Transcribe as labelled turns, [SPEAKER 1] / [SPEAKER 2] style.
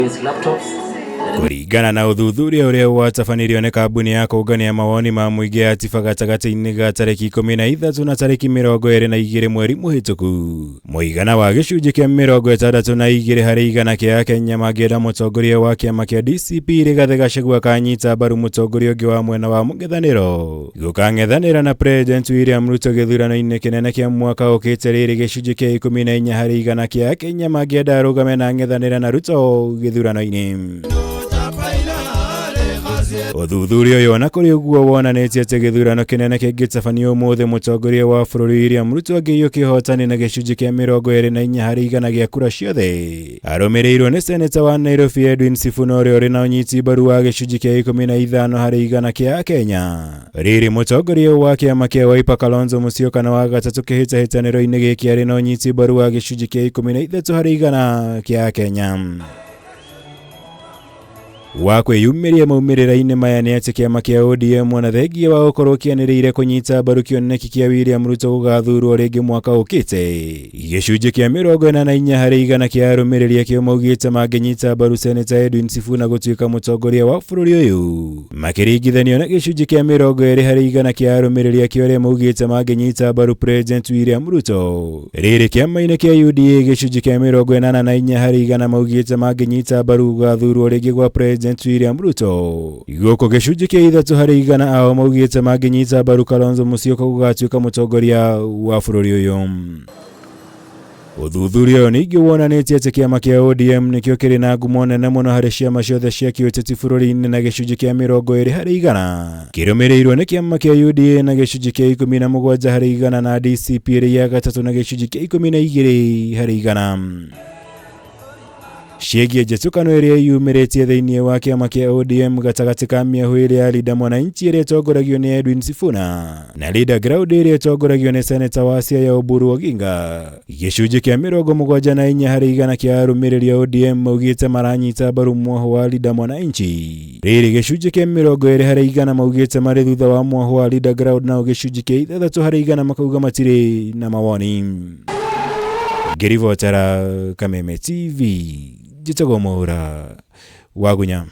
[SPEAKER 1] Laptops.
[SPEAKER 2] Kũringana na ũthuthuria ũrĩa watabanirio nĩ kambuni ya kũngania mawoni ma mũingĩ ya Tiba gatagatĩ-inĩ ga tarĩki 13 na tarĩki 22 mweri mũhĩtũku, mũigana wa gĩcunjĩ kĩa 62% kĩa Akenya mangĩenda mũtongoria wa kĩama kĩa DCP Rigathĩ Gachagua akanyita mbaru mũtongoria ũngĩ wa mwena wa mũng'ethanĩro gũkang'ethanĩra na President William Ruto gĩthurano-inĩ kĩnene kĩa mwaka ũkĩte. Rĩrĩ gĩcunjĩ kĩa 14% kĩa Akenya mangĩenda arũgame na ng'ethanĩra na Ruto gĩthurano-inĩ. Ũthuthuria ũyũ ona kũrĩ ũguo wonanĩtie atĩ gĩthurano kĩnene kĩngĩtabanio ũmũthĩ, mũtongoria wa bũrũri William Ruto angĩiyũkia ũhotani na gĩcunjĩ kĩa 24% gĩa kura ciothe, arũmĩrĩirwo nĩ seneta wa Nairobi Edwin Sifuna ũrĩa ũrĩ na ũnyiti mbaru wa gĩcunjĩ kĩa 15% kĩa Akenya. Rĩrĩ mũtongoria wa kĩama kĩa Wiper Kalonzo Musyoka na wa gatatũ kĩhĩtahĩtanĩro-inĩ gĩkĩ arĩ na ũnyiti mbaru wa gĩcunjĩ kĩa 13% kĩa Akenya. Wa kwĩyumĩria maumĩrĩra-inĩ maya nĩ atĩ kĩama kĩa ODM ona thengia wa gũkorwo kĩanĩrĩire kũnyita mbaru kĩoneki kĩa William Ruto gũgathurwo rĩngĩ mwaka ũkĩte, gĩcunjĩ kĩa 44% kĩa arũmĩrĩri akĩo maugĩte mangĩnyita mbaru Seneta Edwin Sifuna gũtuĩka mũtongoria wa bũrũri ũyũ, makĩringithanio na gĩcunjĩ kĩa 20% kĩa arũmĩrĩri akĩo arĩa maugĩte mangĩnyita mbaru President William Ruto. Rĩrĩ kĩama-inĩ kĩa UDA gĩcunjĩ kĩa 84% maugĩte mangĩnyita mbaru gũgathurwo rĩngĩ gwa President William Ruto, gũkũ gĩcunjĩ kĩa 3% ao maugĩte mangĩnyita mbaru Kalonzo Musyoka gũgatuĩka mũtongoria wa bũrũri ũyũ. Ũthuthuria ũyũ ningĩ wonanĩtie atĩ kĩama kĩa ODM nĩkĩo kĩrĩ na ngumo nene mũno harĩ ciama ciothe cia kĩũteti bũrũri-inĩ na gĩcunjĩ kĩa 20%, kĩrũmĩrĩirwo nĩ kĩama kĩa UDA na gĩcunjĩ kĩa 17% na DCP ĩrĩ ya gatatũ na gĩcunjĩ kĩa 12%. Ciĩgiĩ njĩtũkano ĩrĩa yumĩrĩtie thĩinĩ wa kĩama kĩa ODM gatagatĩ ka mĩahũ ĩrĩa ya Linda Mwananchi ĩrĩa ĩtongoragio nĩ Edwin Sifuna na Linda Ground ĩrĩa ĩtongoragio nĩ seneta wa Siaya Oburu Oginga, gĩcunjĩ kĩa 74% kĩa arũmĩrĩri a ODM maugĩte maranyita mbaru mwaho wa Linda Mwananchi. Rĩrĩ gĩcunjĩ kĩa 20% maugĩte marĩ thutha wa mwaho wa Linda Ground, nao gĩcunjĩ kĩa 6% makauga matirĩ na mawoni. Ngĩribotera Kameme TV, njĩtagwo Mwaura Wagunya.